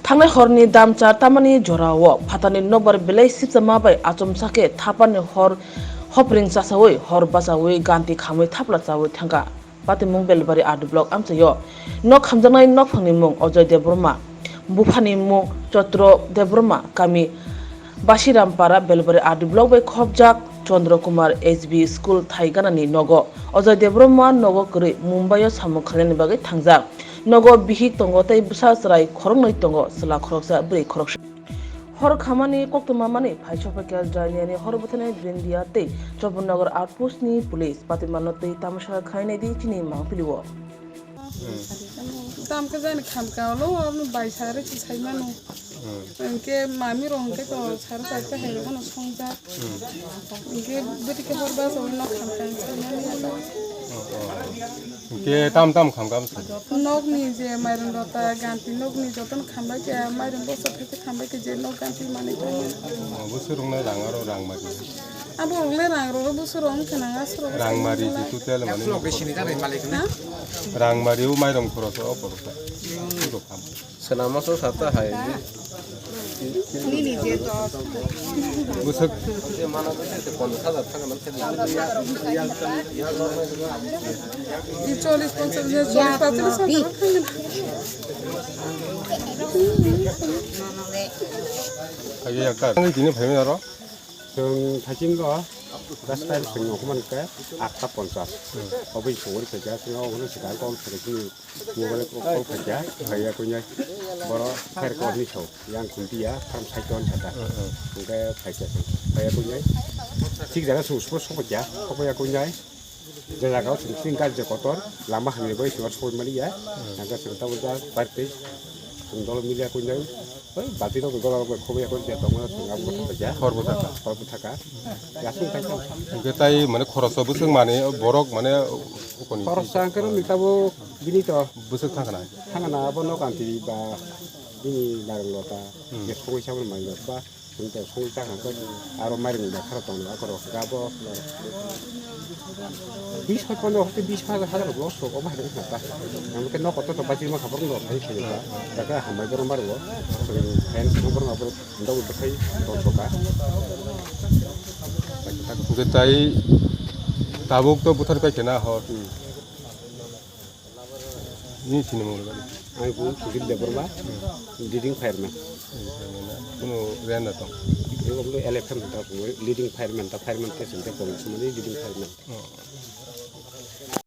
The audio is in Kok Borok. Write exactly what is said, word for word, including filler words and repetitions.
Thangnai horni damchar tamani jorao phatarni nokbar belai sipchama bai achomsa khe thapani hor hopring chasaui hor bachaui ganti khamui thapla chaui thangkha. Patimung Belbari R D block amchaio nok khamjaknai nokphangni mung Ajoy Debbarma, buphani mung Chotro Debbarma, kami Basirampara Belbari R D block bai khopjak Chandra Kumar H B school thai ganani nogo. Ajoy Debbarma nogo kwrwi Mumbai o samung khlainani bagwi thangjak. Nogo bihik tongo tei bwsa chwrai khoroknwi tongo, chwla khoroksa, bwrwi khoroksa. Hor khamani koktwma mani phai sophaikha Jainiyani hor bwtharnai Drindia tei Chopurnagar outpost ni police. Patimalno twi tamasa khainai di chini mangpili o. Tam khe jani khamka olo, bai sari se sai mano. Hwnkhe mami rok hwnkhe to sari charta hai rok no songjak. Hwnkhe bwtwi khe hor bas olo no khamka hwnkhe mani ata. Hwnkhe tam tam khamka bwsai? Nokni je mairum rota, ganti nokni jotono khambai khe, mairum bosa thai khe khambai khe je nok ganti manwi tongmani. Bwswk rokno rang aro rang mari? Abo rokle rang rok bwswk rok wngkha nang aswk rok. Rang mari je total mani. Ha? Rang mari o mairum khoroch o borok ta. Swnam masa sata hai. Bwswk. Chollish, ponchash, chollish, pachalis, Phaiya kar. Ang tini phai mero. Chwng thaiching go, das tarik chwng nokman ke atta ponchas. Obo chwng ori khaja, chwng obo no sikang kol phai chini mobile kol khaja, phaiya kunya boro khair kol ni sau, yang khumpiya, tham sai ton sata. Hwnkhe phai khe phaiya kunya. Thik jaga chwng spo sokya, sokya kunya. Je jaga o chwng chini gari je kotor, lama hamya bai chwng soi mali ya. Nangkhe chwng tabuk ja party chwng dol milia kunya. Oi, bati rok gola rok khoboi ya kunya tongma chwng abo thang ja. Khor bwthaka. Khor bwthaka. Ya chwng tai tong. Hwnkhe tai mane khoroso bwswk mani borok mane ukoni. Khorosa hwnkhe rok ni tabuk bini to. Bwswk thangkhana? Thangkhana abo nok anti ba bini narang lota. Hmm. Je khoboi sabon mai ba. Chwng to songwi chakha khe aro mairum da khara tong akhoro ga bo bis hai pondro haste bis hajar hajar loss rok obo hai wngkha ta. Ang khe nok kotor to bachima khabar no khai khai ta. Da khe hambai borom bar bo. Chwng khayan song borom abo ndo bo khai tong soka. Hwnkhe tai tabuk to buthar pai khe na hor. Ni sini mung rwgani. Ang buo Sujit Debbarma, leading fireman. Kuno renda tong. Ego buo L F M ta buo leading fireman ta fireman te sinte kong sumani leading fireman. Oh.